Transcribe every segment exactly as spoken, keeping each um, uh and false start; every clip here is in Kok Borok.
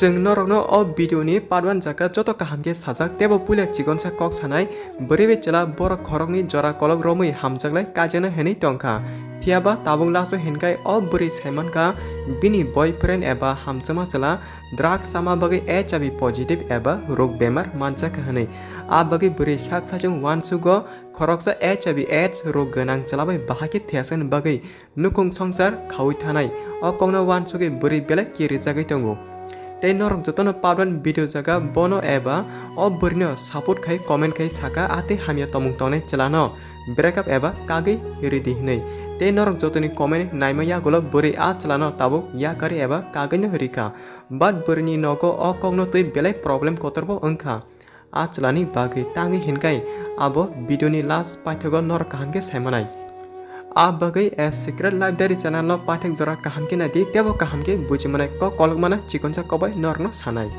Chwng norokno o video ni part one jaga joto kaham khe sajak, tebo puila chikonsa kok sanai, bwrwi bai chwla borok khoroknwi jora kolok romwi hamjaklai kaijaknai hwnwi tongkha. Phiyaba tabuk last o hinkhai o bwrwi saimankha bini boyfriend eba hamjakma chwla drugs chama bagwi H I V positive eba rok bemar manjakha hwnwi. A bagwi bwrwi sak sachung uansugo khoroksa H I V AIDS rok gwnang chwla bai bahai khe thwiyasani bagwi nukhung songsar khaui thanai. O kokno uansugwi bwrwi belai kirijagwi tongo. Tei norok jotono part one video jaga bono eba o bwrwino support khai comment khai saka, a tei hamya tongmung tongnai chwlano breakup eba kagwi ridi hwnwi. Tei norok jotoni comment naima yagulo bwrwi a chwlano tabuk yakarwi eba kagwino rikha. But bwrwini nogo o kokno twi belai problem kotorbo wngkha. A chwlani bagwi tangwi hinkhai abo video ni last paithago norok kaham khe saimanai. A bagwi A Secret Life Diary channel no paithak jora kaham khe naidi, tebo kaham khe bujimanai kok kolokmano chikonsa kokbai norokno sanai.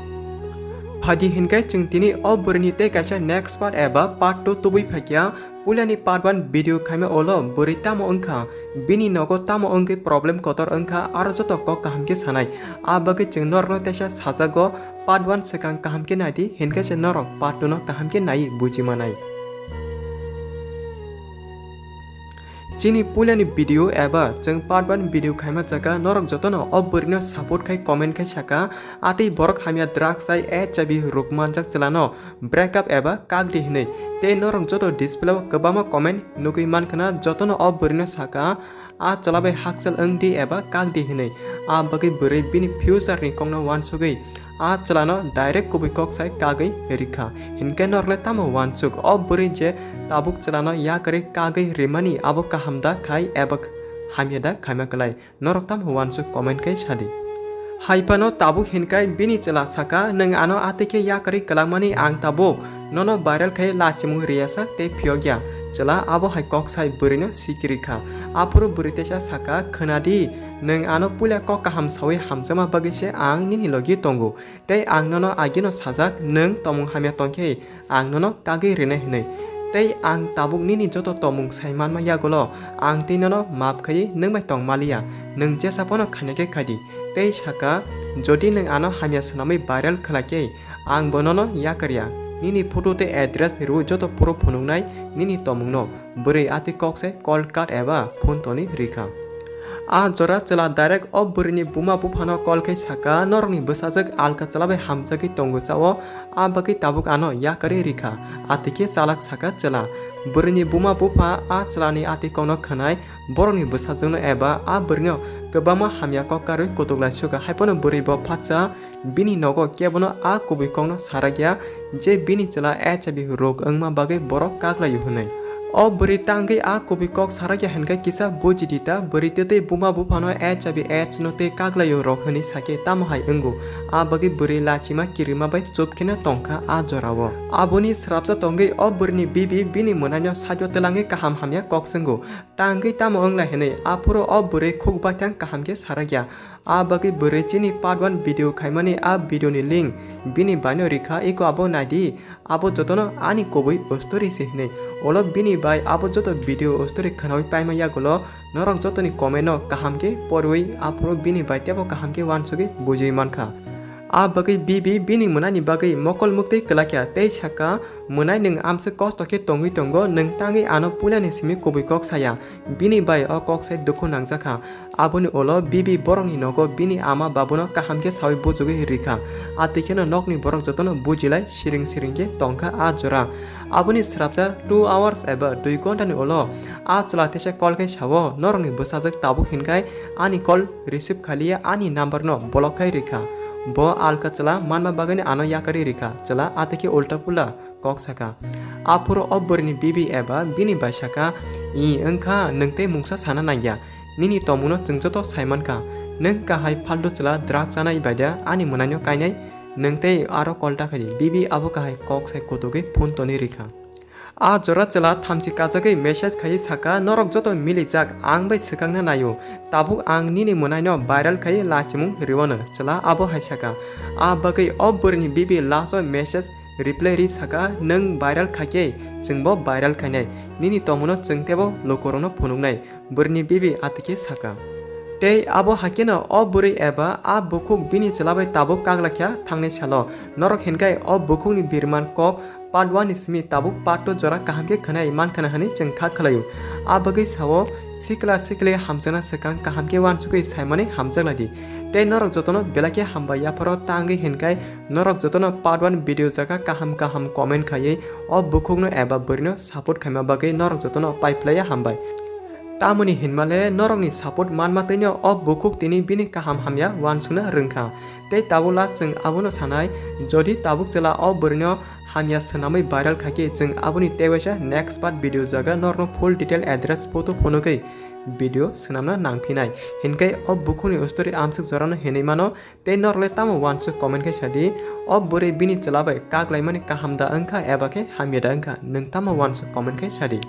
Phaidi hinkhai chwng tini o bwrwini tei kaisa next part eba part two tubui phaikha. Puilani part one video khaima ulo bwrwi tamo wngkha, bini nogo tamo wngwi problem kotor wngkha, aro joto kok kaham khe sanai. A bagwi chwng norokno teisa sajago, part one swkang kaham khe naidi, hinkhai se norok part two no kaham khe naiwi buji manai. Chini puilani video eba chwng part one video khaima jaga norok jotono o bwrwino support khai comment khai saka, atwi borok hamya drugs chai H I V rok manjak chwlano breakup eba kagdi hinwi. Tei norok joto display o kwbangma comment nugwi mankha na, jotono o bwrwino saka, a chwla bai hakchal wngdi eba kagdi hinwi. A bagwi bwrwi bini future ni kokno uansugwi a chwlano direct kubui kok sai kagwi rikha. Hinkhe norokle tamo uansuk, o bwrwi je tabuk chwlano yakarwi kagwi rimani abo kaham da khai eba hamya da khaima kwlai? Norok tamo uansuk comment khai sadi. Hai phano tabuk hinkhai bini chwla saka, "Nwng ano atwi khe yakarwi kwlangmani ang tabuk nono viral khai lachimung riyasak tei phiyokya." Chwla abo hai kok sai bwrwino sikiri kha. Aphuru bwrwi teisa saka, "Khwnadi, nwng ano puila kok kaham saui hamjakma bagwi se ang nini logi tongo. Tei ang nono agino sajak, nwng tomung hamya tongkhe ang nono kagwi rinai hwnwi. Tei ang tabuk nini joto tomung sai manma yagulo ang tei nono maap khaiwi nwng bai tong maliya, nwng jesa phano khaina khe khaidi." Tei saka, "Jodi nwng ano hamya swnamwi viral khlai khe, ang bo nono yakarya. Nini photo tei address rwui joto proof phunuknai nini tomungno." Bwrwi atwi kok sai call cut eba phone toni rikha. A jora chwla direct o bwrwini buma buphano call khai saka, "Norokni bwsajwk alka chwla bai hamjagwi tongo chao, a bagwi tabuk ano yakarwi rikha." Atwi khe chalak saka chwla. Bwrwini buma bupha a chwlani atwi kokno khwnai, borokni bwsajwkno eba a bwrwino kwbangma hamya kok karwi kutuk lai sukha, hai phano bwrwi bo phatsa bini nogo kebono a kubui kokno sarakya je bini chwla H I V rok wngma bagwi borok kaklaio hwnwi. O bwrwi tangwi a kubui kok sarakya hinkhe kisa buji di ta, bwrwi twtwi buma buphano H I V AIDS no tei kaklaio rok hwnwi sakhe tamo hai wngo? A bagwi bwrwi lachima kirima bai chup kheno tongkha a jorao. Aboni swrapsa tongwi o bwrwini bibi bini mwnaino side-o twlangwi kaham hamya kok swngo. Tangwi tamo wnglai hwnwi aphuru o bwrwi khuk baithang kaham khe sarakya. A bagwi bwrwi chini part one video khaimani a video ni link bini baino rikha, eko abo naidi, abo jotono ani kubui story se hwnwi. Ulo bini bai abo joto video story khwnaui paima yagulo norok jotoni comment no kaham khe porwi aphuru bini bai tebo kaham khe uansugwi bujiui mankha. A bagwi bibi bini mwnaini bagwi mokol muktwi kwlakya tei saka, "Mwnai, nwng amswk kosto khe tongwi tongo, nwng tangwi ano puilani simi kubui kok saya." Bini bai o kok sai dukhu nangjakha. Aboni ulo bibi borokni nogo bini ama babuno kaham khe saui bujugwi rikha. Atwi kheno nokni borok jotono bujilai siring siring khe tongkha a jora. Aboni swrapsa two hours eba dui ghontani ulo a chwla teisa call khai sao, "Norokni bwsajwk tabuk hinkhai ani call receive khaliya, ani number no block khai rikha. Bo alka chwla manma bagwino ano yakarwi rikha." Chwla atwi khe ulta pula kok saka. Aphuru o bwrwini bibi eba bini bai saka, "I wngkha, nwng tei mungsa sana nangya. Nini tongmungno chwng joto sai mankha. Nwng kahai phaltu chwla drugs chanai bai da ani mwnaino kainai? Nwng tei aro call ta khaidi." Bibi abo kahai kok sai kutugwi phone toni rikha. A jora chwla thamchi kachagwi message khaiwi saka, "Norok joto milijak, ang bai swkangna naio. Tabuk ang nini mwnaino viral khaiwi lachimung riwano." Chwla abo hai saka. A bagwi o bwrwini bibi last o message reply ri saka, "Nwng viral khaikhe chwngbo viral khainai, nini tongmungno chwng teibo lukurokno phunuknai." Bwrwini bibi atwkhe saka. Tei abo hakeno o bwrwi eba a bukhuk bini chwla bai tabuk kaglakya thangnai salo. Norok hinkai o bukhukni birman kok part one ni simi tabuk part two jora kaham khe khwnai mankha na hwnwi chwng kha khlaio. A bagwi sao, sikla sikli hamjakna swkang kaham khe uansugwi saimani hamjaklai di. Tei norok jotono belai khe hambai yapharo ta wngwi hinkai norok jotono part one video jaga kaham kaham comment khaiwi o bukhukno eba bwrwino support khaima bagwi norok jotono paiphlaiya hambai. Tamoni hinmale norokni support manma twino o bukhuk tini bini kaham hamya uansukna rwngkha. Tei tabuk la chwng abono sanai, jodi tabuk chwla o bwrwino hamya swnamwi viral khaikhe chwng aboni teiwaisa next part video jaga norokno full detail address photo phunugwi video swnamna nangphinai. Hinkai o bukhukni story amswk jorano hinwi mano. Tei norokle tamo uansuk comment khai sadi, o bwrwi bini chwla bai kak laimani kaham da wngkha eba khe hamya da wngkha, nwng tamo uansuk comment khai sadi.